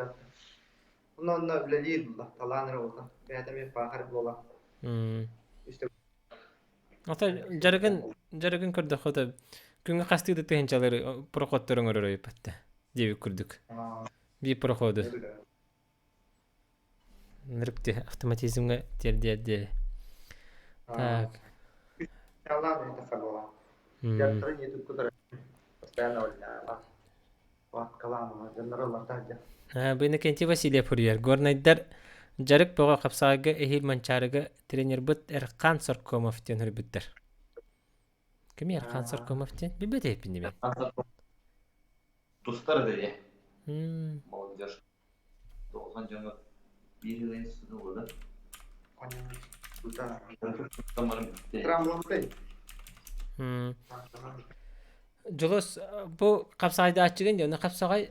Онно онно үлэлиир булла, талаан эрэ буолла. Бэйэтэ эмиэ паахар буола. Ата дьарыгын дьарыгын көрдөххө да күҥҥэ хастыы да тыһыынчалары проходтар оҥорор өйөппөттө диэбит курдук. Биир проходу. Ынырык автоматизмҥа тиэрдиэр диэри. Так. Талаан это буола. Дьарыктарын ютубка постоянно Быйнакентий Васильев суруйар: Горнайдар дьарык бөҕө хапсаҕайга эһиил Манчаарыга тренербыт Эрхан Соркомов диэн суруйбуттар. Кими Эрхан Соркомов диэн? Билбэт эбиппин дии. Тустар да Молодежь. Тоҕусан дьоҥҥо биир ылын сытыллыда. Дьулус, бу хапсаҕайдааччыгын дии, ону хапсаҕай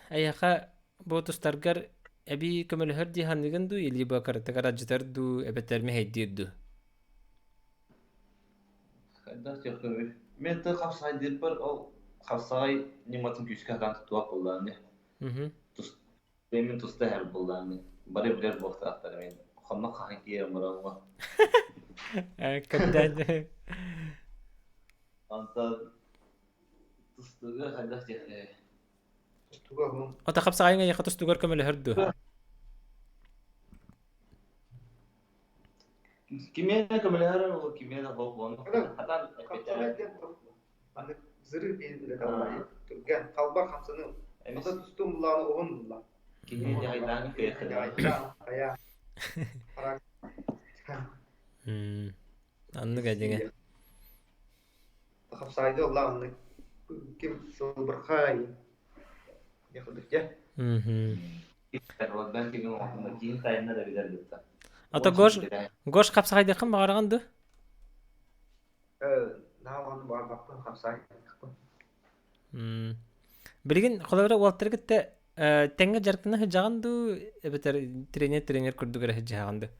эйиэхэ бу тустаргар эбии көмөлөһөр дии саныыгын дуу, или бу кыратык арадьытар дуу, эбэтэр мэһэйдиир дуу? Хайдах диэххиний? Мен ты хапсаҕайдыырбар ол хапсаҕай ньыматын күүскэ сатаан туттубат буоллаҕым дии. Тус Мин туста иһэр буоллаҕым дии. Бары билэр буолуохтаахтар мин. Хоннох хаһан киирэн бараммын. Көрдөөн. Онтон тустууга хайдах диэхтэй? Тустууга уһун. Ото хапсаҕайыҥ эйиэхэ тустуугар көмөлөһөр дуо? Кимиэнэ көмөлөһөр ол кимиэнэ холбону хатан Хапсаҕай диэн Аны зыры биир үлэ таллай. Түргэн, халбар хамсаныы. Ата тустуу муллааны уһун булла. Кини дьайдаан кыайхайдаан. Хайа. Аннык эдиҥэ. Хапсаайды олла аннык. Ким сылбырхай. Яхудык я. Ордан ким киин тайна да билэр гытта. Ата Гош Гош хапсаҕайдыаххын баҕараҕын ду? Наалаҕаны баҕарбаппын, хамсаайдыахпын. Билигин холобура уолаттары кытта тэҥҥэ дьарыктана сылдьаҕын дуу эбэтэр тренер тренер курдук эрэ сылдьыһаҕын дуу?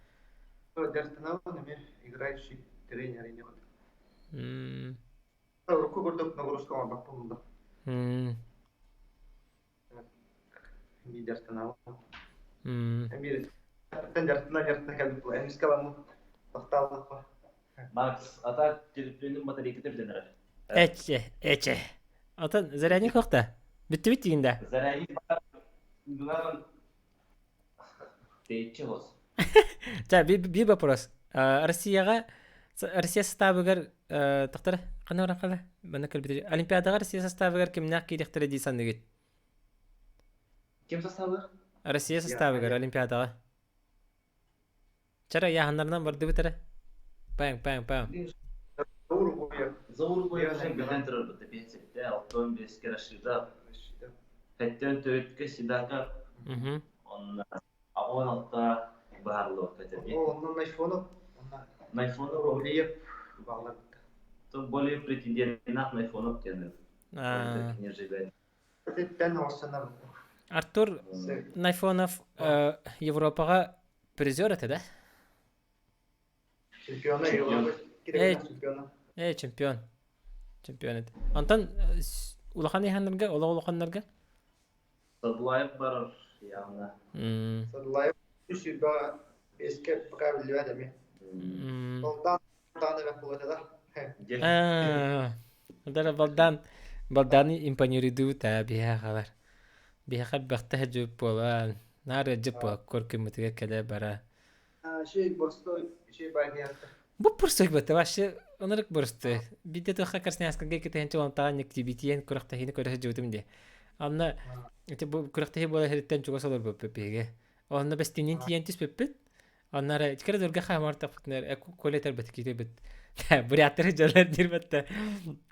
Дьарыктанабын эмиэ играющий тренер ини Урукку курдук нагрузка оҥорбоппун булла. Эмиэ дьарыктанабын. Эмиэ дьарыктана дьарыктана кэлбит була. Эмискэ аламмын тохтооллохпо. Макс, а так телефонун батарейката бүтэн эрэр. Эче, эче. Отон зарядник суох да? Бүттүбүт диигин да? Зарядник баар. Буларан тэйиччи хос. Ча, би вопрос. Россияҕа Россия составыгар тохтор хана баран хала манна кэлбит Олимпиадаҕа Россия составыгар кимнээх киириэхтэрэ дии саныыгыт? Ким составыгар? Россия составыгар Олимпиадаҕа. Чара яһаннарынан бардыбыт эрэ. Паң, паң, паң. Заур Буев билэн турарбыт пенсияттэ, оттон беске Рашида, хэттэн төрүткэ Сидака, онна аҕон алта баһарлыбакка этэ. Онно Найфонов, Найфонов Болиев бағларбыт. То более претендентнах Найфонов диэн. Артур Найфонов Европаҕа призер этэ да? Чемпиона Европа чемпиона. Э, чемпион. Чемпион этэ. Онтон улахан иһаннарга, олох улаханнарга? Садулаев барар явно. Садулаев үс юрба беске пока биллибэт эми. Балдан дааны бэх буолата да. Дара балдан балданы импониридуу та биһэ халар. Биһэхэ бэхтэ жып буолан, наар жып буол көркүмүтүгэр кэлэ бара. Шей борстой, шей байниятта. Бу борстой бата вообще ынырык борстой. Бидде туохха Красноярскага китиһэнчи онтаан нектибитиен күрэхтэһиини көрө сылдьыбытым дии. Анна ити бу күрэхтэһии буола иһириттэн чугас олорбуппут биһиги. Онно бэстиинин тиийэн түспүппүт. Онно эрэ иккere дөргө хаамартахпытына колетер бит киирбит. Буряттары дьалар диир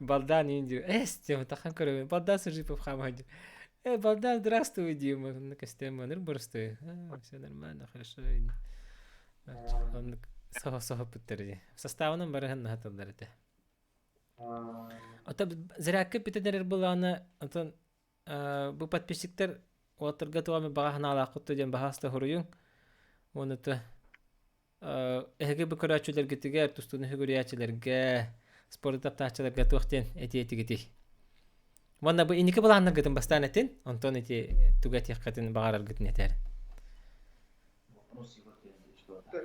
Балдан иин диир. Эс тем тахан көрөбүн. Балдан Сужипов хаамай диир. Э, Балдан, здравствуй, диим. Онно кэстэм маныр боростой. Все нормально, хорошо. Оннук соһо-соһоппуттар дии. Составынан барыһын наһаталлар этэ. Ото зарядка бүтэн эрэр былаана отон бу подписчиктар уолаттарга туох эмэ баҕа санаалааххыт диэн баһааста суруйуҥ. Уонна эһиги бу көрөөччүлэргитигэр, тустууну сүгүрүйээччилэргэ, спорду таптааччыларга туох диэн этиэ этигитий? Уонна бу инники былааннаргытын бастаан этин, онтон ити тугу этиэххитин баҕараргытын этээр.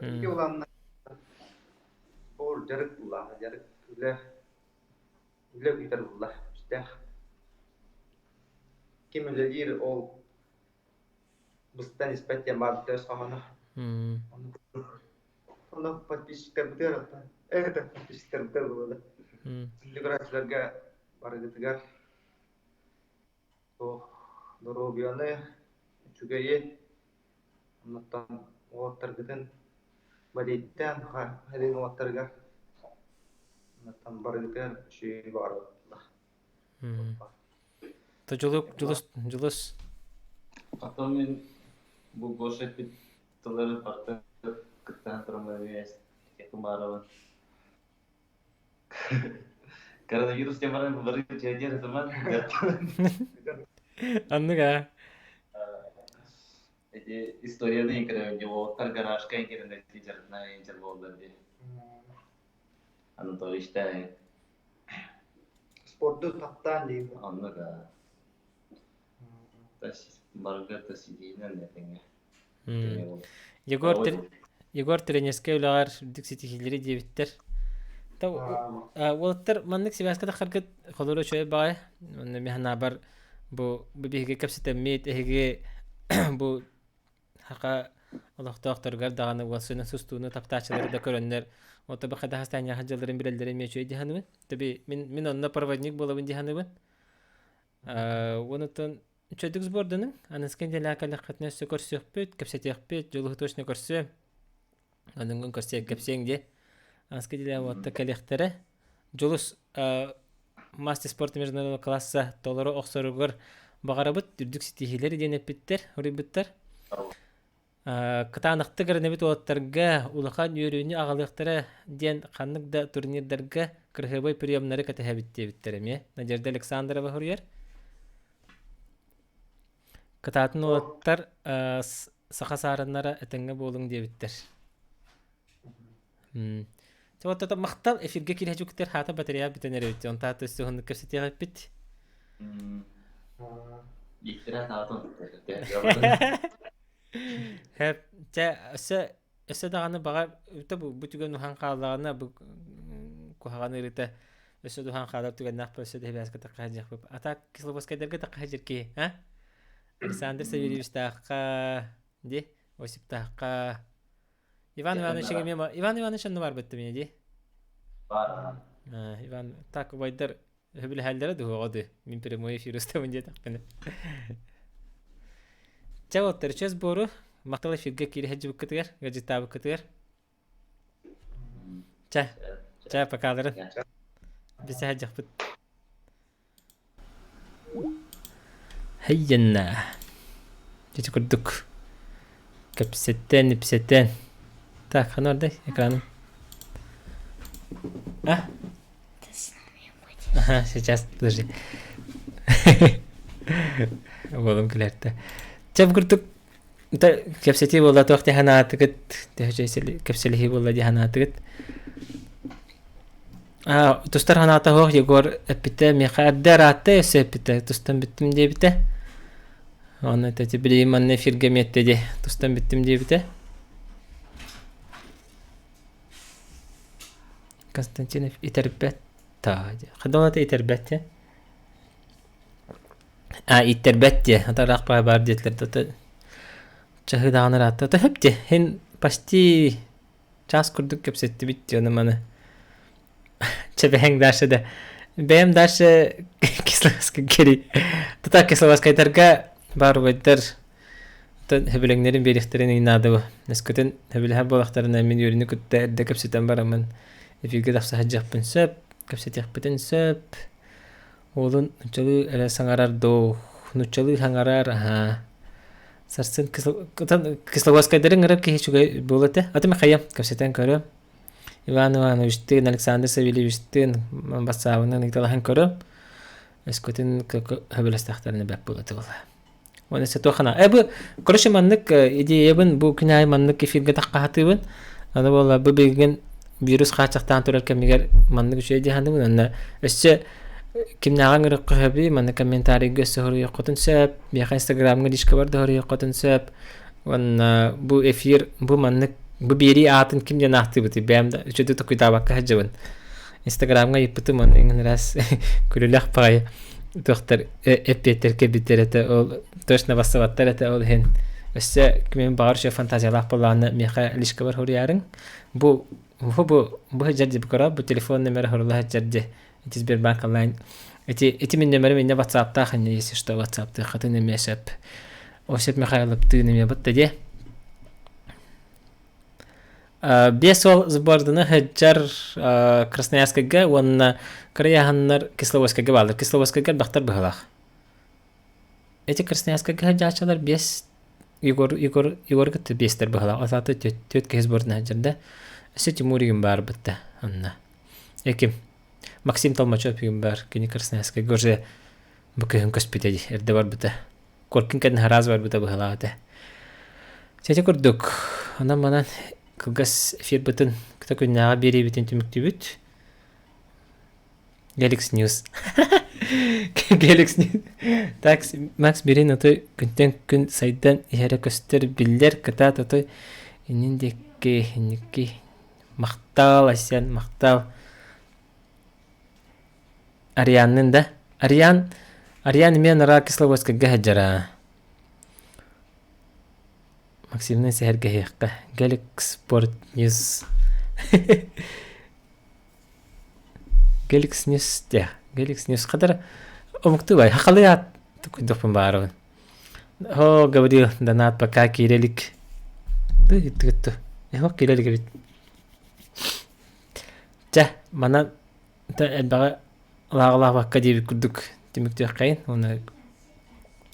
Инники былааннар ол дьарык буллаҕа, дьарык үлэ үлэ күүтэр булла үстээх. Ким үлэлиир ол быстан испэт диэн баар төс хоһооно. Онно подписчиктарбытыгар оттон это подписчиктарбытыгар буолла. Күндү барыгытыгар туох доруобуйаны, үчүгэйи, оннуттан уолаттаргытын балеттээн харин уолаттарыгар оннуттан барыгытыгар үчүгэй баҕарабыт. Дьулук, Дьулус, Дьулус. Потом мин бу Гоша эппит тылларын барыта кыттаһан тураммын эмиэ этиэхпин Коронавирус диэн баран бары дьиэ сыман Аннык аа. Эти историяны иҥкэрэ уолаттар гаражка иҥкэринэ дьарытына инчер буоллар дии. Анатолий Штайн. Спорду таптаан диир. Оннук аа. Тас барыга тас сидиинэн этэҥҥэ. Егор, Егор тренерскэй үлэҕэр үрдүк ситиһиилэри диэбиттэр. Уолаттар маннык сибээскэ таххаргыт холоро үчүгэй баҕайы. Онно мин санаабар бу бу биһиги кэпсэтэммит эһиги бу Саха олохтоохторугар даҕаны уолсуйунан сустууну таптааччылары да көрөннөр ото бахада хастаанньаха дьылларын билэллэрин эмиэ үчүгэй дии саныыбын. Тэби мин мин онно проводник буолабын дии саныыбын. Уонуттан үчүгэйдик сборданын аныскын дэлээкэлэххитинэ өссө көрсүөхпүт, кэпсэтиэхпит, дьолуһу точно көрсүөм. Аныгын көрсүө кэпсиэҥ дии. Аныскы дэлээ уотта кэлиэхтэрэ. Дьулус мастер спорта международного класса толору охсоругар баҕарабыт үрдүк ситиһиилэр диэн эппиттэр, уруйбуттар. Кытаанахтык эрэнэбит уолаттарга улахан үөрүүнү аҕалыахтара диэн ханнык да турнирдарга кыраһыабай приемнары кэтэһэбит диэбиттэр эмиэ. Надежда Александрова суруйар. Кытаатын уолаттар саха саарыннара этэҥҥэ буолуҥ диэбиттэр. Чэ, махтал эфиргэ киирээччиктэр хаата батарея бүтэн эрэбит. Онтааты өссө уһуннук кэпсэтиэхпит. Хэп, чэ, өссө өссө даҕаны баҕар бу бу түгэн уһаан хааллаҕына бу куһаҕан ыарыыта өссө да уһаан хаалар түгэннээх өссө да сибээскэ тахха сылдьыахпыт. А так Кисловодскайдарга тахха сылдьар киһи, а? Александр Савельевичтаахха, ди, Осиптаахха, Иван Иванович Иван Иванович онно барбыт меня ди? Бар. Иван, так убайдар Сөбүлэһэллэрэ дуһуоҕа дыы. Мин прямой эфир устабын диэтэхпинэ. Чэ уолаттар, чэс буору. Махтал эфиргэ киирэ сылдьыбыккытыгар, гаджеттаабыккытыгар. Чэ, чэ, покаларын. Билсэ сылдьыахпыт. Һэйдэннэ. Ити курдук кэпсэтэн, ипсэтэн. Так, ханна бардай экраным? А? Ага, сейчас, подожди. Уолум күлэртэ. Чэ, бу курдук кэпсэтии буолла туох дии санаатыгыт? Кэпсэлиһии буолла дии санаатыгыт? Тустар санаата суох Егор эппитэ, миэхэ эрдэ ыраатта өссө эппитэ, тустан бүттүм диэбитэ. Оны эти билигин манна эфиргэ миэттэ дии, тустан бүттүм диэбитэ. Константинов итэрбэт таа диэ. Хадалата итэрбэт диэ. А иттэрбэт диэ. Атараах баар баар диэтилэр да чаһыы даҕаны ыраатта. То хөп диэ. Хин почти час курдук кэпсэттибит диэ ону маны. Чэбэһэҥ дальше да. Бэйэм дальше Кисловодскай кери. Тута Кисловодскайдарга баар убайдар Оттон сөбүлэҥнэрин биэриэхтэрин ыйнаадыбы. Өскөтүн сөбүлэһэр буоллахтарына мин үөрүүнү кытта эрдэ кэпсэтэн бараммын эфиргэ тахса сылдьыахпын сөп, кэпсэтиэхпитин сөп. Уолун нууччалыы эрэ саҥарар дуу, нууччалыы саҥарар, аһаа. Сарсын Кисловодскайдарын ыҥырар киһи үчүгэй буолуо этэ. Аты Михаил кэпсэтэн көрүөм. Иван Ивановичтыын, Александр Савельевичтыын бассаабынан ыйыталаһан көрүөм. Өскөтүн сөбүлэстэхтэринэ бэрт буолуо этэ буолла. Уонна сэтуохана. Э бу короче маннык идеябын бу күн аайы маннык эфиргэ таххаһатыыбын. Аны буолла бу билигин вирус хааччахтаан турар кэмигэр маннык үчүгэй дии саныыбын. Онно өссө кимнээҕин ырыкка сөбүй, маннык комментарийга өссө суруйуоххутун сөп, миэхэ инстаграмҥа личкабар да суруйуоххутун сөп. Уонна бу эфир бу маннык бу биэрии аатын ким диэн ааттыыбытый бэйэм да үчүгэйдик токуйдаабакка сылдьабын. Инстаграмҥа ыйыппытым уонна иҥин раз күлүлэх баҕайы туохтар эппиэттэр кэлбиттэр этэ ол точно бассыбаттар этэ ол иһин өссө кимин баҕар үчүгэй фантазиялаах буоллаҕына миэхэ личкабар суруйаарыҥ бу бу бу бу сылдьар дии көрө бу телефон номера сурула сылдьар дии ити Сбербанк онлайн ити ити мин номерим иннэ ватсаптаах иннэ если что ватсаптыаххытын эмиэ сөп Осип Михайловтыын эмиэ бытта дии 5 уол сборданы сылдьар Красноярскайга уонна кырыйааһыннар Кисловодскайга бааллар. Кисловодскайга элбэхтэр быһыылаах. Эти Красноярскайга сылдьааччылар биэс Егор, Егор, Егор кытта биэстэр быһыылаах. Ол аата түөрт киһи сбордана сылдьар да. Өссө Тимур игин баар бытта онно. Эким Максим Толмачев игин баар. Кини Красноярскайга уже бу күһүн көспүтэ дии. Эрдэ барбыта. Коркин кэннэ араас барбыта быһыылаах этэ. Сити курдук, онон манан кылгас эфирбытын кыта күннээҕи биэриибитин түмүктүүбүт. Galaxy News. Galaxy News. Так, Макс Берин отой күнтэн күн сайдан иһэрэ көстөр биллэр кытаат отой иннин диэки. Инники, инники. Махтал, Айсен, махтал. Арианнын да? Ариан, Ариан эмиэ нара Кисловодскайга сылдьара. Максимнын сэһэргэһиэххэ. Гэлик Спорт Ньюс. Гэликс Ньюс диэх. Гэликс Ньюс хатар омуктуу бай. Хахалы аат куйдохпун баарабын. О, Гаврил, донат пока киирэлик. Ды, Эхо киирэлик эбит. Чэ, манан элбэҕи лааҕылаабакка диэбит курдук түмүктүөххэйин уонна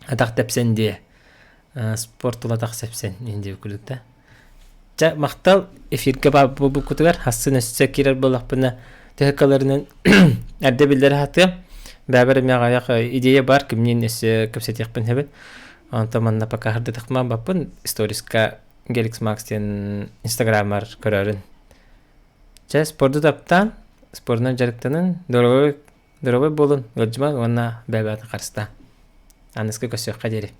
атах тэпсэн диэ спорт тула атах сэпсэн диэбит курдук да. Чэ, махтал эфиргэ буолбуккутугар хассын өссө киирэр буоллахпына төһө каларынан эрдэ биллэрэ сатыам. Бэбэр эмиэ аҕыйах идея бар кимниин өссө кэпсэтиэхпин сөбүн. Онтон манна пока хардытахмаан баппын историска Геликс Макс диэн инстаграммар көрөөрүн. Чэ, спорду таптаан, спордунан дьарыктанын, доруобай, доруобай буолун, ыалдьымаҥ уонна бэйэ-бэйэҕитин харыстааҥ. Аныска көрсүөххэ диэри.